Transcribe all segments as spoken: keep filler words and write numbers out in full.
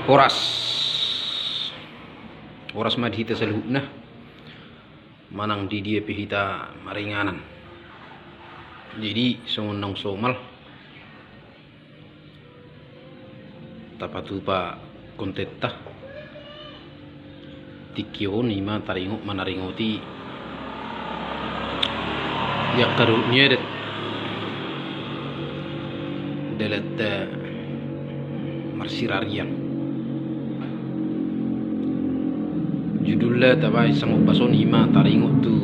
Horas. Horas ma di hita saluhutna. Manang di dia pe hita maringanan. Jadi songon naung somal tapatupa kontenta. Tingki on ima taringot manaringoti di angka ruhut ni adat dalan ta marsirarian. Judulna tabaen sangombas on ima taringot tu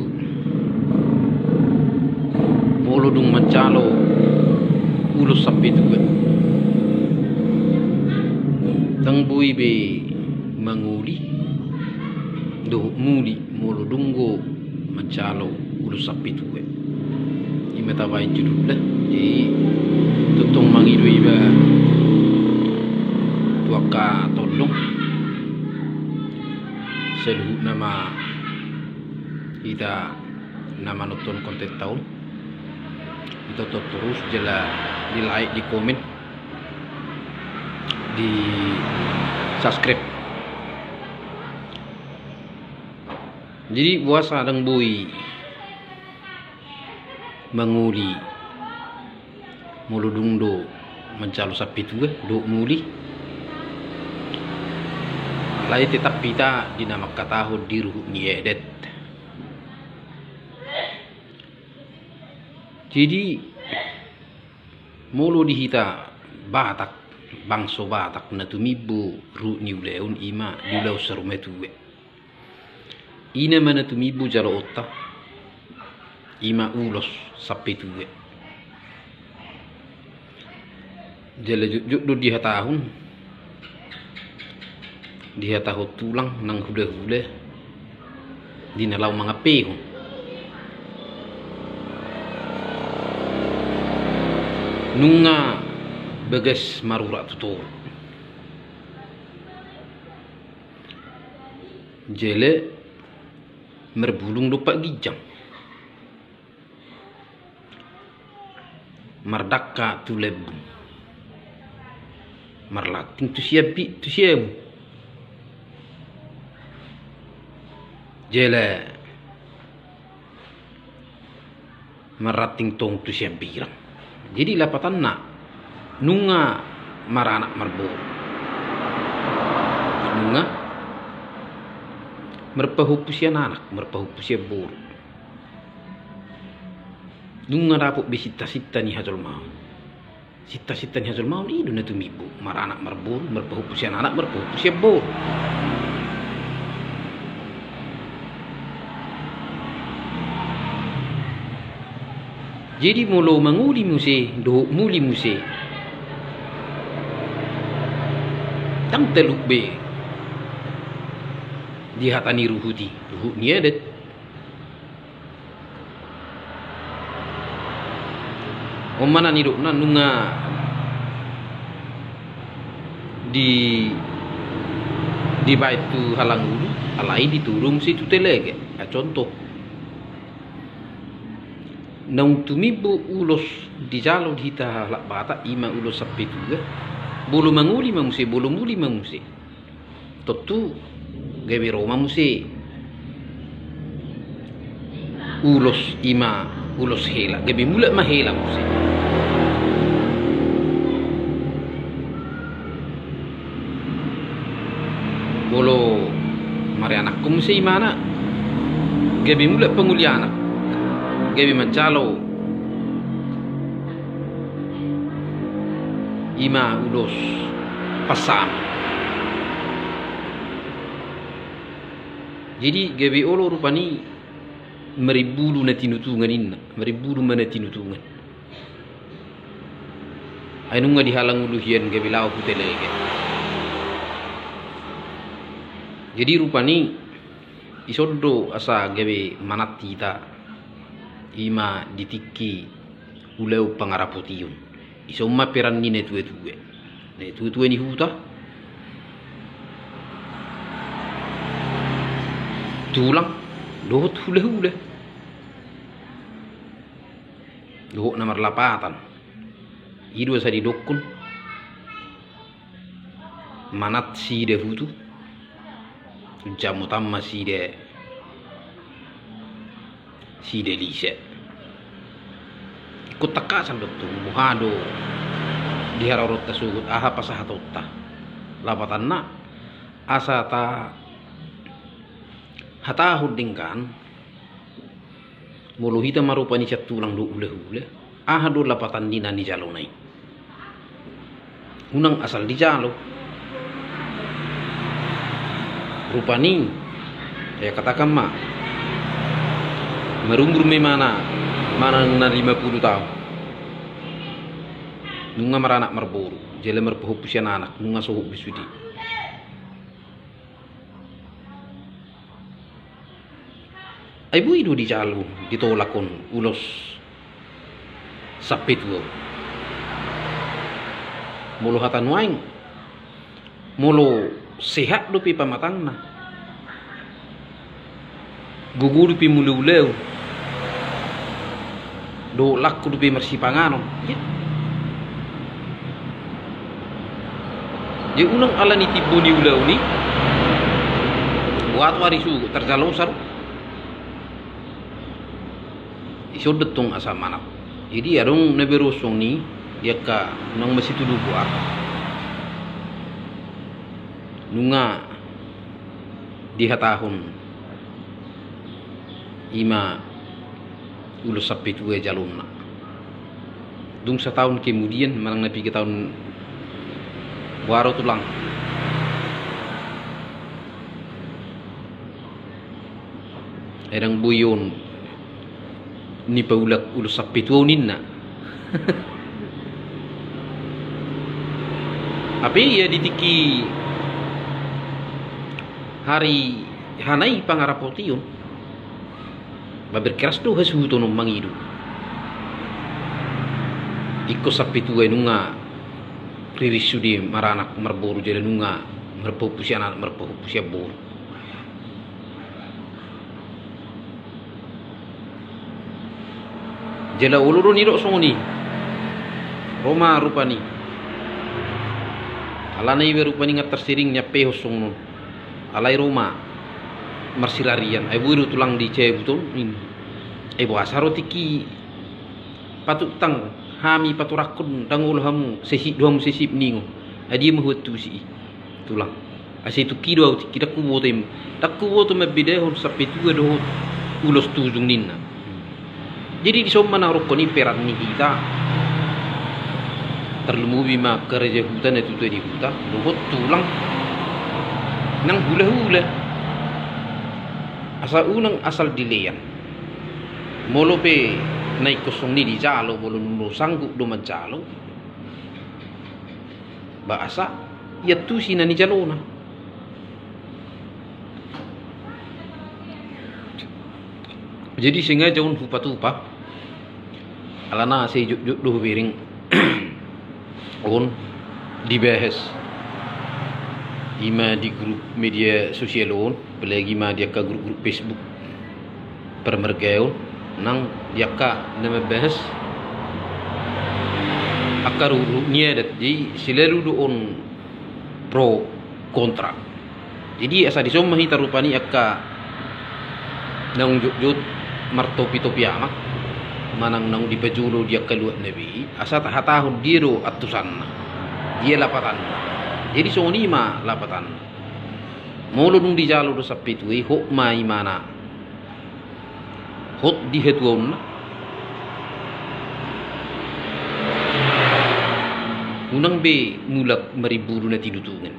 molo dung manjalo ulos sampe tua. Ndang boi be mangoli dohot muli molo dung do manjalo ulos sampe tua. Ima tabaen judulna. Jadi tongtong mangido iba tu angka tondong saluhutna ma hita na manonton kontenta on. Ditonton torus jala di like, di komen, di subscribe. Jadi boasa ndang boi mangoli molo dung do manjalo sampe tua dohot muli? Alai tetap hita di na mangkatahon di ruhut ni adat. Jadi molo di hita Batak, bangso Batak, na tumimbo ruhut ni ulaon ima di ulaon saur matua. I nama na tumimbo jaloonta ima ulos sampe tua. Jala jotjot do dihatahon, dihatahon tulang nang hulahula di na laho mangampehon. Nunga bagas marurat tu toru. Jala marbulung dompak ginjang. Mardangka tu lambung. Marlanting tu siambi, tu siamun. Jala marranting tong tu siambirang. Jadi lapatanna, nunga maranak marboru. Nunga marpahompu sian anak, marpahompu sian boru. Nunga dapot be sintasinta ni hajolmaon. Sintasinta ni hajolmaon i do na tumimbo, maranak marboru, marpahompu sian anak, marpahompu sian boru. Jadi molo mangoli muse dohot muli muse, ndang talup be di hata ni ruhut i, ruhut ni adat. On ma na nidokna, nunga di, dibaen tu halangulu, alai ditudu muse tu telega. Ah, contoh. Naung tumimbo ulos dijalo di hita halak Batak ima ulos sampe tua. Molo mangoli ma muse, molo muli ma muse. Tontu gabe ro ma muse ulos ima ulos hela, gabe mulak ma hela muse. Molo marianakkon muse imana, gabe mulak pangoli anak, gabe manjalo ima ulos pasaman. Jadi gabe olo rupani marimbulu na tinutungan inna, marimbulu ma na tinutungan. Ai nunga di halangulu hian gabe laho tu telega. Jadi rupani ison do asa gabe manat hita ima di tingki ulaon pangarapotion. Ison ma peran ni natuatua. Natuatua ni huta, tulang dohot hulahula. Dohot na marlapatan. I do asa didokkon Manat sida hutu, jamu tamma sida, sida lise. Ikut takka sal dottong, boha do di hararotta sogot, aha pasahatonta. Lapatanna, asa ta hatahon dengkan, molo hita ma rupani sian tulang do hulahula, aha do lapatan ni na nijalona i. Unang asal dijalo. Rupani, ya katakan ma, marumur ma imana, manang na lima pulu taon. Nunga maranak marboru, jala marpahompu sian anak, nunga sohot be sude. Ai boi do dijalo, ditolak on ulos sampetua. Molo hata nuaeng, molo sehat dope pamatangna, gogo dope mulaulaon, dohot langku dope marsipanganon, ya. Jadi unang ala ni timbo ni ulaon i, boha tu ari sogot tarjalosa do. Ison dottong asa manat. Jadi adong na berosong ni, di angka naung masitudu boha. Nunga dihatahon ima ulos sampetua jalonna. Dung sataon kemudian, manang na piga taon, boha ro tulang. Ai ndang boi on nipaulak ulos sampetua on ninna. Hape ia di tingki hari hanai pangarapotion, ba berkeras do hasuhuton on mangido. Ingkon sampetua i nunga riris sude maranak marboru jala nunga marpahompu sian anak marpahompu sian boru. Jala olo do nidok songon i. Ro ma rupani. Alana iba rupani nga tarsiring niampehon songon on. Alai ro ma marsirarian. Ai boi do tulang dicabut on. Ai boasa ro tingki patutang hami paturangkon, ndang olo hamu sesip do hamu sesip ningon. Ai dia ma huantusi i. Tulang. Asa i tungki do au tingki ndang huboto i, ndang huboto mambedahon sampetua dohot ulos tujung ninna. Jadi dison ma na rohkon i peran ni hita. Tarlumobi ma angka raja huta na tutua di huta dohot tulang nang hulahula. Asa unang asal dilean. Molo pe na ingkon songon i dijalo, molo nunga sanggup do manjalo, ba asa iantusi na nijalona. Jadi sengaja on hupatupa, alana sai jotjot do hubereng on dibahas ima di grup media sosial on, apalagi ma di angka grup-grup Facebook parmargaon, nang di angka na mambahas angka ruhut ni adat. Jadi selalu do on pro kontra. Jadi asa dison ma hita rupani angka naung jotjot martopitopi amak manang naung dipajolo di angka luat na be i, asa tahatahon dia do antusanna, dia lapatanna. Jadi songon i ma lapatanna. Molo dung dijalo do sampetua i, hot ma imana, hot di hatuaonna. Unang be mulak marimbulu na tinutungan.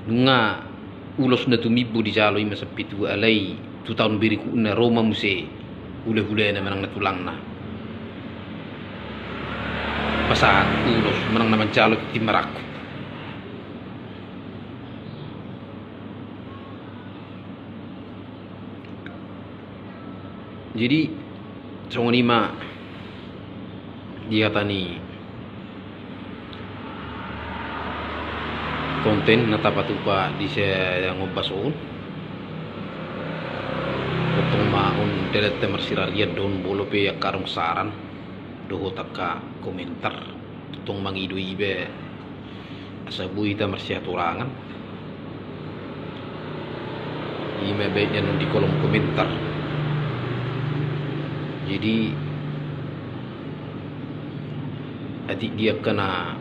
Nunga ulos na tumimbo dijalo ima sampetua, alai tu taon berikutna ro ma muse hulahulana manang na tulangna pasahat ulos manang na manjalo tintin marangkup. Jadi songon i ma di hata ni konten na tapatupa di sian ombas on. Tongtong ma on dalan ta marsirarian do on, molo pe angka adong saran dohot angka komentar, tongtong mangido iba. Asa boi hita marsiaturangan. I ma baen annon di kolom komentar. Jadi atik di angka na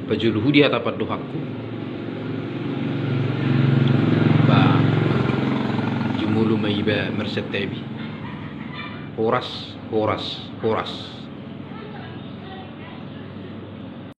pajolohu di hata pandohanku, ba jumolo ma iba marsantabi. Horas, horas, horas.